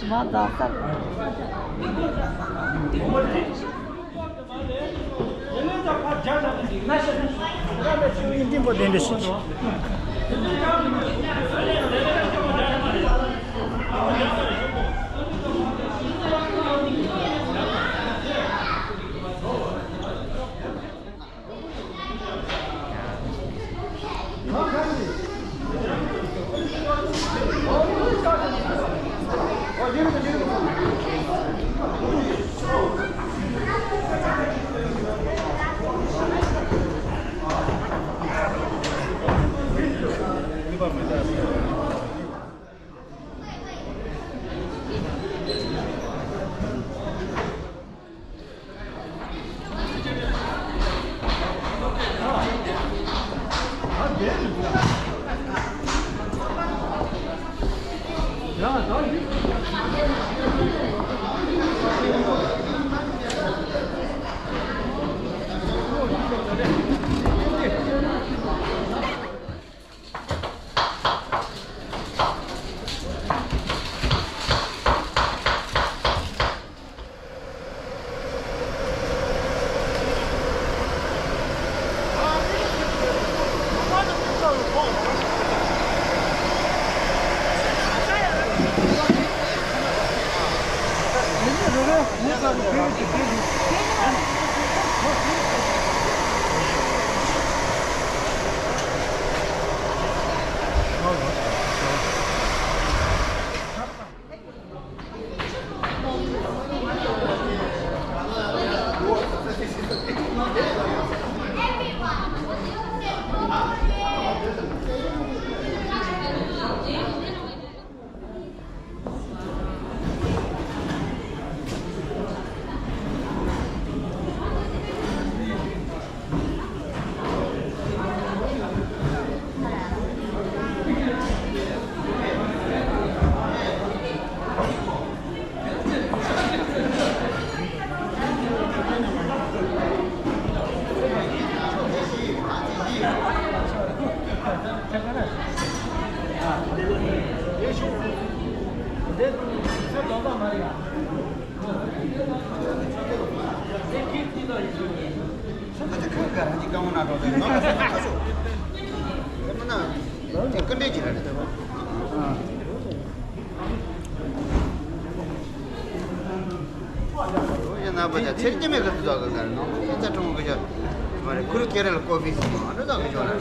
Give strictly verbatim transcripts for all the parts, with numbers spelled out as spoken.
མ་དག་ས། འདི་པོ་དེ་འདྲ་ཞིག་ཡིན་ན་པ་ཅག་ཚེར་སྐྱེ་མེད་གི་དུ་ཟོག་གི་གར་ནོ་ཁྱེད་ཚ་ཁྲོང་གི་ཞོ་མ་རེད། ཁུ་རུ་ཁེ་རེ་ལ་ཀོ་ཕི་སི་མ་འགྲོ་ཟོག་གི་ཞོ་ལ།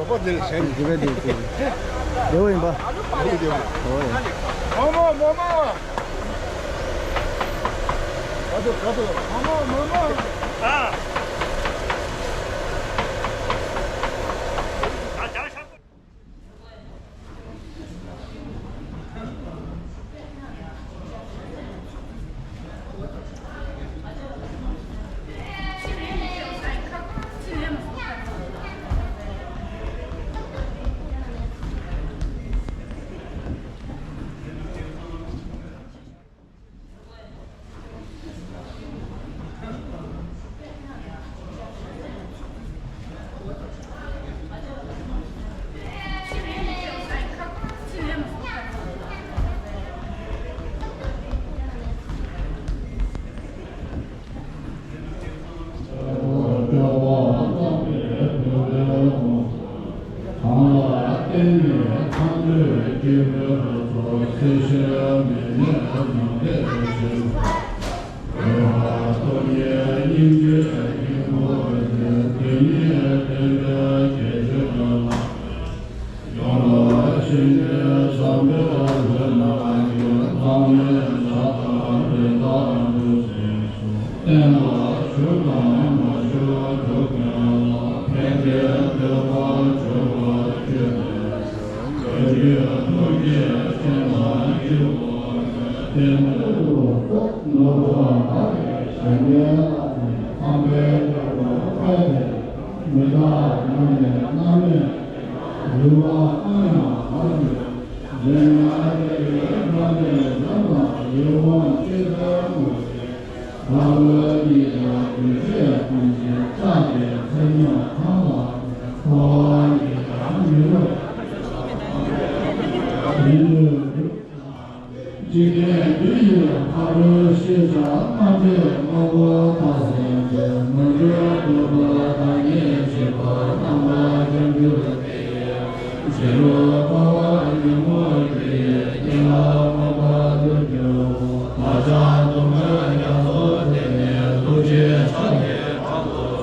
པ་དེ་ལ་ཟེར། དེ་བས་དེ་དེ་བདེ་བོ་ཡིན་པ། ཨ་ལུ་བདེ་བ། ཨོ་ཡ། མོ་མོ་མོ་མོ། ག་དུ་ག་དུ། མོ་མོ་མོ་མོ། ཨ། གང་ལ་བརྟེན་ནས་ཚངས་པའི་སྐྱེ་བོའི་ཚོགས་སྲིད་ཞིའི་མི་ནས་ནམ་མཁའི་ཞིང་། འོད་དཔག་ཏུ་མཉེས་སྙིང་རྗེའི་སྙིང་པོ་ནི། དེ་ཉིད་བསྟན་པའི་ཁྱད་ཆོས་ལ། ཡང་དག་ཞིང་གི་ཟབ་མོའི་ལྷ་རྣམས་ཀྱིས་ལྷ་མོའི་ཞབས་དང་རི་དྭགས་འབྲུ་རྩེ་སོགས་བརྟན་པར་བཞུགས་དང་མ་བཞུགས་འགྲོ་ཀུན་ལ་ཕན་བདེའི་བདེ་བ་འབྱོར་བར་བཅོལ་ཏེ། བཀའ་བརྒྱུད་ཐུགས་བསྐྱེད་ཅན་ལ་འཇུག་པར་བསྟན་ཏོ། ནོར་བུ་ལྷ་ཡི་ཞལ་སྙན་ལ་ནི། ཚངས་པའི་སྐྱེ་བོ་ཕལ་ཆེར་མི་རྟག་ཉམས་ནས་རྣམ་སྨིན། ལུས་པ་གང་ཡང་མ་ལུས་པའི། འཇིག་རྟེན་ན་སྐྱེ་བའི་ལྷ་མིའི་ལམ་དང་ཡིད་འོང་སྤྱོད་ཚུལ་དངོས་ཀྱི་ལྷ་སྐུ་གཉིས་ཀྱང་གདུལ་བྱའི་ཀུན་གཞི་ལྕགས་ཀྱི་ཚེ་སྔོན་གང་དག་འཁོར་བ་ཉིད་ཀྱང་མི་རུང་བ་ཡིན་ལུགས། འཇིག་རྟེན་འདི་ཡི་ཕ་རོལ་ཤེས་བྱ་རྣམ་འབྱེད་དངོས་པོ་རྟགས་ཟིན་གྱི་ནོར་འཁྲུལ་བཀོད་པ་བདག་ཉིད་གཅིག་པུ་རྣམ་པར་འབྱོར་འགྱུར་ཏེ། ཕྱི་རོལ་འཁོར་བ་ཉོན་མོངས་ཀྱི་རྐྱེན་ལ་མ་བབ་ཏུ་གྱུར། བདག་ཅག་གདུང་བའི་རྒྱ་མཚོ་དེ་ནས་ཐུགས་རྗེའི་ཕྱག་གིས་དྲངས་ཏེ།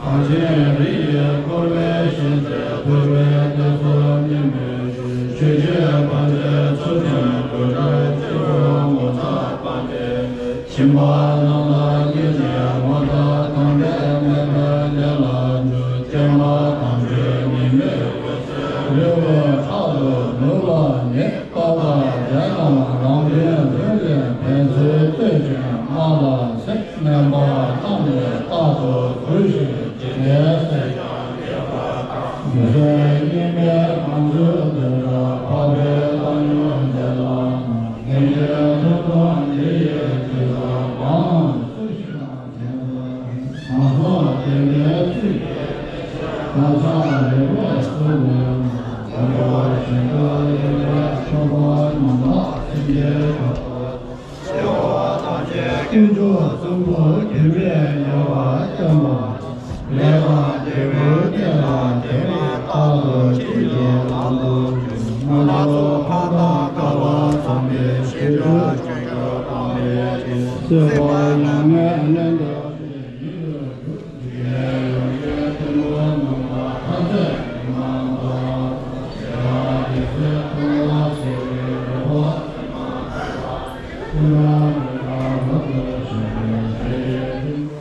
གངས་ཅན་རི་ཡི་བསྐོར་བའི་ཞིང་དེར་ཕུལ་བའི་གནས་སུ་ཉིད་མོས་ཤིང་། ཆོས་ཀྱི་བང་མཛོད་ཚུལ་ཁྲིམས་སྒོས་གྲོལ་སྤྱི་བོར་ངོ་མཚར་བར་མཛད། ཞིང་པ་རྣམས་ལ་སྐྱེ་འཆི་མུ་མཐའ་གང་འབྲལ་མེད་པའི་གནས་ལ་འཇུག་ཀྱེ་མ་དམ་ཆོས་ཉི་མའི་འོད་ཟེར་ལུས་པོའི་ཕྱག་ཏུ་ནུབ་ལ་ནི། རྟག་པ་དེ་རྣམས་རང་དོན་ལུས་ལས་འབད་ཚུལ་བསྟོད་ཅིང་དམའ་ལ་ཟེར། དམན་པ་རྣམས་ལས་རྟག་ཏུ་གུས་ཤིང་འཇིགས་ནས་གསད་ཀྱང་ཉེས་པ་དག་མི་བཟོད་སྙིགས་མའི་ངང་ཚུལ་འདི་འདྲ། འཕགས་པའི་བཏང་སྙོམས་དེ་ལ་ནི། ངེས་འབྱུང་མཐུན་དང་དེ་ཡི་དྲི་ཟར་མང་། སུ་ཞིག་ན་དེ་ཚོ་ནི། གང་སོགས་དེ་འདྲའི་ཚིག་གིས་བདག་ཅག་རེ་བས་གསོལ་བའི་ངང་། དགོངས་པ་བཞིན་དུ་ཡོད་པའི་ཆོས་འཁོར་རྣམ་དག་སེམས་ཅན་ཐོབ་ཐང་། སྐྱེ་བོ་ཐམས་ཅད་དཀོན་མཆོག་གསུམ་པོ་མགོན་པོས་ཉེ་བར་བསྟེན་པ། ལས་དང་འབྲས་བུའི་གནས་ལ་དད་པས་རྟག་ཏུ་ཆོས་ཀྱི་ལམ་དུ་བྱོན། སྔོན་ཚོགས་ཕ་དང་ཀ་བ་ཚང་མས་ཞིབ་ཏུ་སྤྱོད་པར་དམ་པའི་ཆོས། སྲིད་པ་ཡོངས་མེད་གླེང་དུ་གསོལ། ཡིད་དུ་འཇུག་འཇིག་རྟེན་ཡོངས་ཀྱི་དོན་ཀུན་ནམ་མཁའ་མཐའ་ཚད་ཉི་མ་ལྟར། བྱེ་བ་བརྒྱ་ཚོས་མཐོང་བ་སྲིད་པའི་རི་བོ་ཐིམ་པ་ལྟར། ཀུན་རབ་རིགས་པ་རབ་ཏུ་ཞིག་པའི་ཞལ་ཡས་ཀྱིས།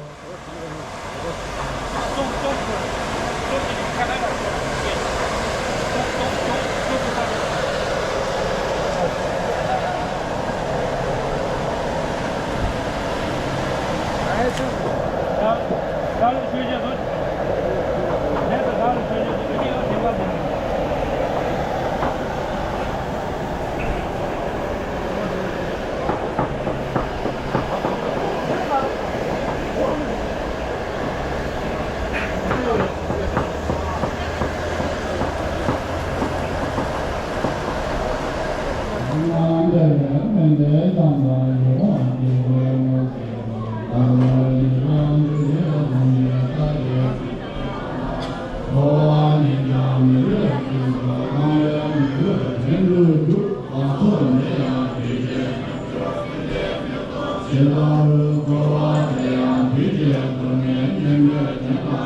ཇི་ལྟར་འཁོར་བ་དེ་ཡང་དུས་ཀྱི་སྡུག་བསྔལ་གཉེན་པོས་བདེན་པར་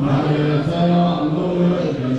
ང་རའི་ཚེ་ཡང་གློ་བུར་དུ་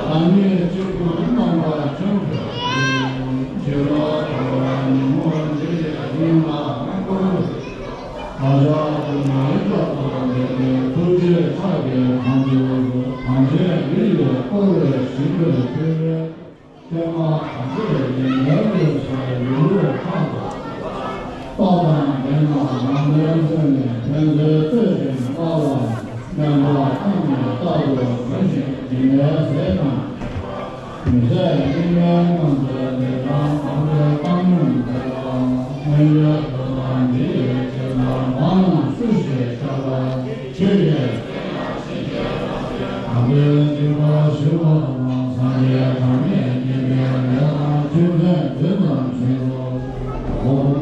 བདག་ཉིད་གཅིག་པུར་སྣང་བ་ཆོས་སྐུ་ཡིན། ཕྱི་རོལ་འཁོར་བའི་ཉོན་མོངས་འདི་ཡི་སྙིགས་མ་ལྔ་བསྐོར་བའི། བདག་ཅག་སྒྱུ་མའི་སྐྱབས་སུ་འདུས་ཏེ། ཐུགས་རྗེའི་ཕྱག་གིས་གང་བྱོའ་གཟིགས། གངས་ཅན་མི་ཡི་བསྐོར་བའི་ཞིང་དུ་ཐིམ་པས། ཀྱེ་མ་གངས་ཅན་ཡིན་ལ་ལུས་ཤིང་ཡུལ་ལུས་ཁམས་སུ། རྟག་དང་ལྡན་ན་ནང་དོན་མཚོན་ནས་ཕན་ཚུན་རྩོད་ཅིང་སླ་བ། དམན་པ་ཐང་ནས་རྟག་ཏུ་འབྱུང་ཞིང་སྦྱིན་པའི་ཟས་དང་། མི་བཟད་སྙིགས་མའི་ངང་ཚུལ་འདི་དང་གང་འདྲའི་བཏང་སྙོམས་འདི་ལ། སྔོན་ཆད་དུ་དང་འདི་ཡི་ཕྱིར་ན་མ་གནང་སུ་ཞིག་བཤགས་པ་ཆོས་ཀྱི། གང་གིས་འཇིགས་པ་ཞི་བ་དང་། སངས་རྒྱས་གྲངས་མེད་མཉེས་པའི་ལས་དང་། ཆོས་མཚན་འདི་ཙམ་བྱིན་རློབ།